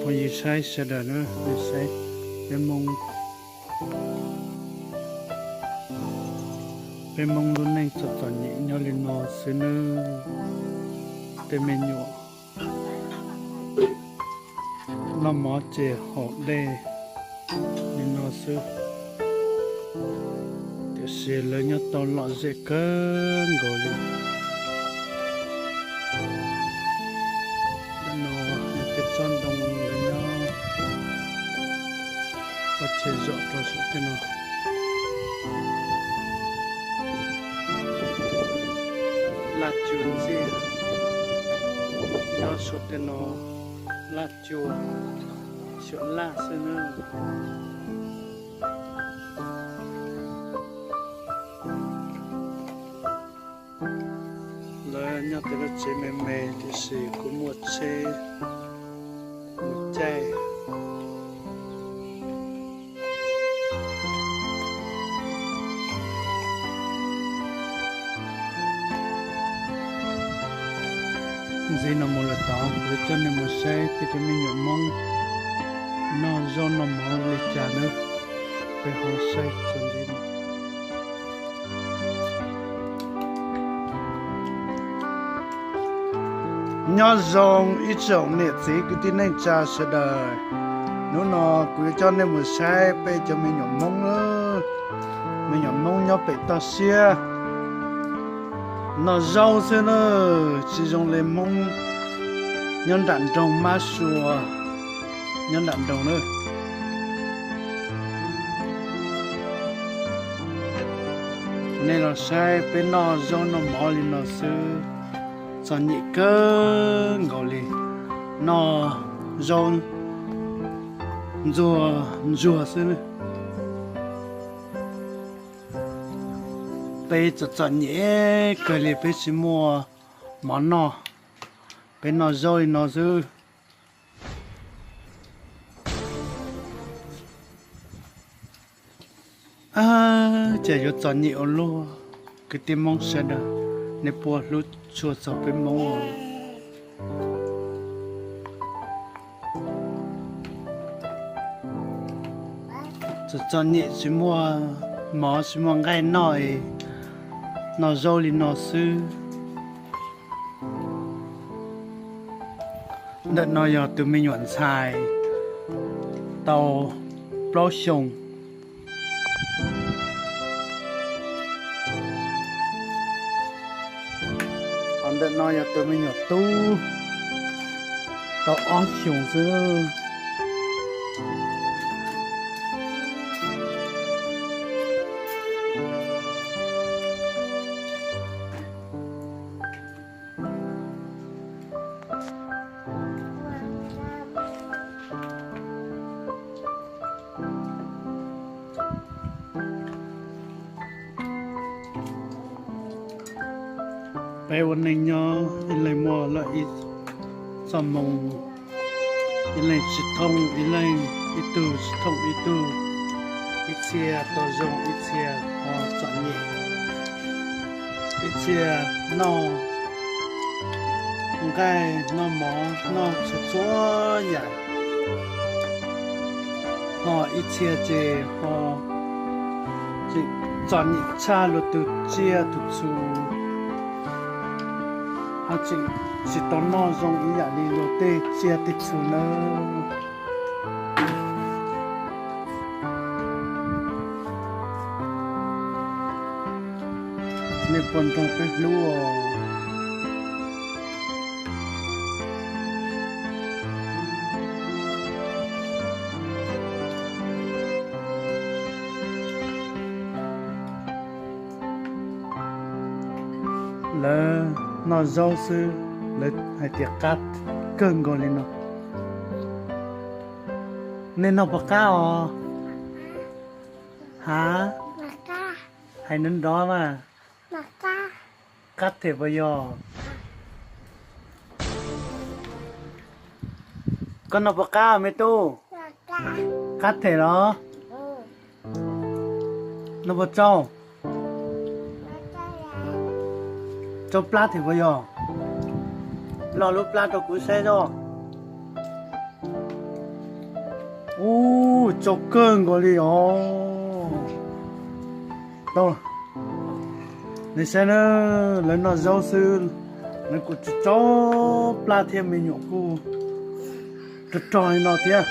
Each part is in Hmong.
Ua yig saib sawv daws na, yig saib peb Hmoob, peb Hmoob lub neej txom txom nyem nyob li no xwb nawb. Tej me nyuam noj mov ces haus dej li no xwb, tiam sis lawv nyob tau lom zem kawg nkaus li. Ntawm no yog tej tsob ntoo lawv nyob ua tsheb zom rau saum tej no. Laj cua ntxiag nyob saum tej no, laj cua xyuam laj xwb nawb. Lawv nyob tej lub tsev me me tiam sis kuj muaj tsheb mus caij. Ntxiv no mus lawm tod kuv yuav coj nej mus saib peb cov me nyuam Hmoob noj zaub noj mov li cas nawb. Peb ho saib txuas ntxiv. Nyob zoo ib tsoom niam txiv kwv tij neej tsa sawv daws. Hnub no kuv yuav coj nej mus saib peb cov me nyuam Hmoob, me nyuam Hmoob nyob pem toj siab noj zaub xwb na, tsis zoo li Hmoob nyob nram nroog mab sua, nyob nram nroog na. Nej los saib peb noj zaub noj mov li no xwb, txom nyem kawg nkaus li, noj zaub ntxuag ntsuag xwb. Peb txom txom nyem kawg li peb tsis muaj mov noj, peb noj zaub li no xwb. Ces yuav txom nyem ua luaj, kwv tij Hmoob sawv daws, nej puas hlub tshua txog peb Hmoob os? Txom txom nyem tsis muaj mov tsis muaj nqaij noj es noj zaub li no xwb. Ntawm no yog tus me nyuam ntxhais tau plaub xyoos. Ho ntawm no yog tus me nyuam tub tau ob xyoos xwb. Peb ua neej nyob ib leeg muaj lawm ib txoj moo, ib leeg tsis thooj ib leeg, ib tug tsis thooj ib tug, ib txhia tau zoo ib txhia ho txom nyem, ib txhia noj nqaij noj mov noj txhua txhua yam, ho ib txhia ces ho tseem txom nyem tshaj luag tus tsiaj tus txhu, ho tseem tsis tau noj zoo ib yam li luag tej tsiaj tej txhu nawb. Nej puas nrog peb hlub os? Lawv noj zaub xwb, lawv hais tias qab kawg nkaus li no. Nej noj puas qab os? Ha? Hais nrov nrov mas. Qab them puas yog? Koj noj puas qab me tub? Qab them los? Noj puas tsau? Tsau plab them puas yog? Loj lub plab rau kuv saib zoj. Ub, tsau kawg nkaus li os. Tau, nej saib na, lawv noj zaub xwb, lawv kuj tsau plab thiab me nyuam kuj rog rog li no thiab.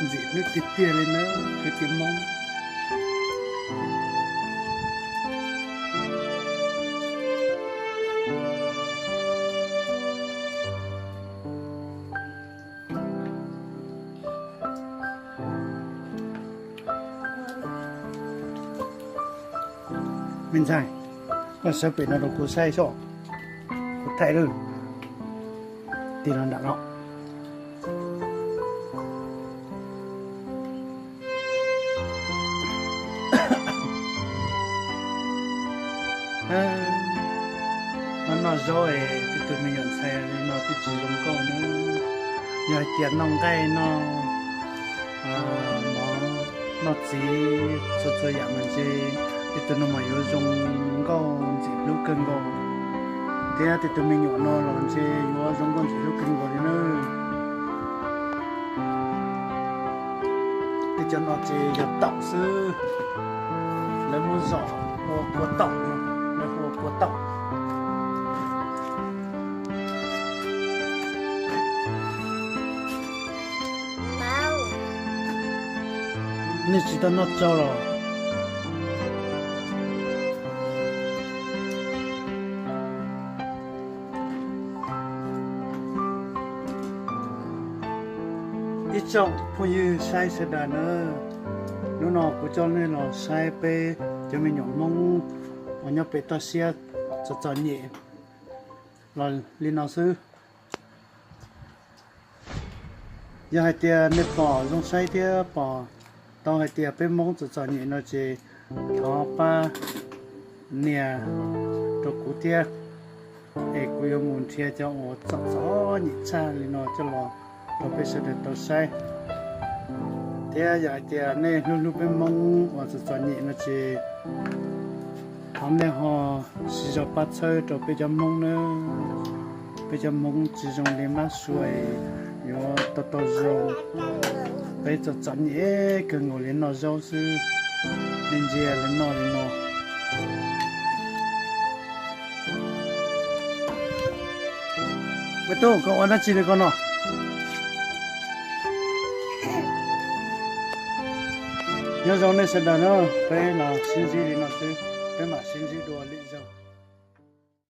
Ntxim hlub tiag tiag li na, kwv tij Hmoob. Me ntxhais, koj sawv pem no rau kuv saib soj, kuv thaij lawm. Tig los nram no. Noj zaub es tej tug me nyuam ntxhais li no twb tsis zoo nkauj na. Yog hais tias noj nqaij noj mov noj txiv txhua txhua yam mas ntshe tej tug no mas yuav zoo nkauj ntxim hlub kawg nkaus, thiab tej tug me nyuam no los ntshe yuav zoo nkauj ntxim hlub kawg nkaus li na. Tej cov no ces yog taum xwb, lawv muab zom ua kua taum no, lawv hu ua kua taum. Nej tsis tau noj tsau los? Ib tsoom phooj ywg saib sawv daws na, hnub no kuv coj nej los saib peb cov me nyuam Hmoob uas nyob pem toj siab txom txom nyem los li no xwb. Yog hais tias nej pom zoo saib thiab pom tau hais tias peb Hmoob txom txom nyem no ces thov pab nias rau kuv thiab, es kuv yuav mus nrhiav cov uas txom txom nyem tshaj li no coj los rau peb sawv daws tau saib. Thiab yog hais tias nej hlub hlub peb Hmoob uas txom txom nyem no ces thov nej ho siv zog pab txhawb rau peb cov Hmoob nawb. Peb cov Hmoob tsis zoo li mab sua es yuav tau tau zoo. Peb txom txom nyem kawg nkaus li noj zaub xwb, li ntsia li noj li no. Me tub, koj ua dab tsi li ko no? Nyob zoo nej sawv daws na, peb los sib ntsib li no xwb, peb mam sib ntsib dua lwm zaug.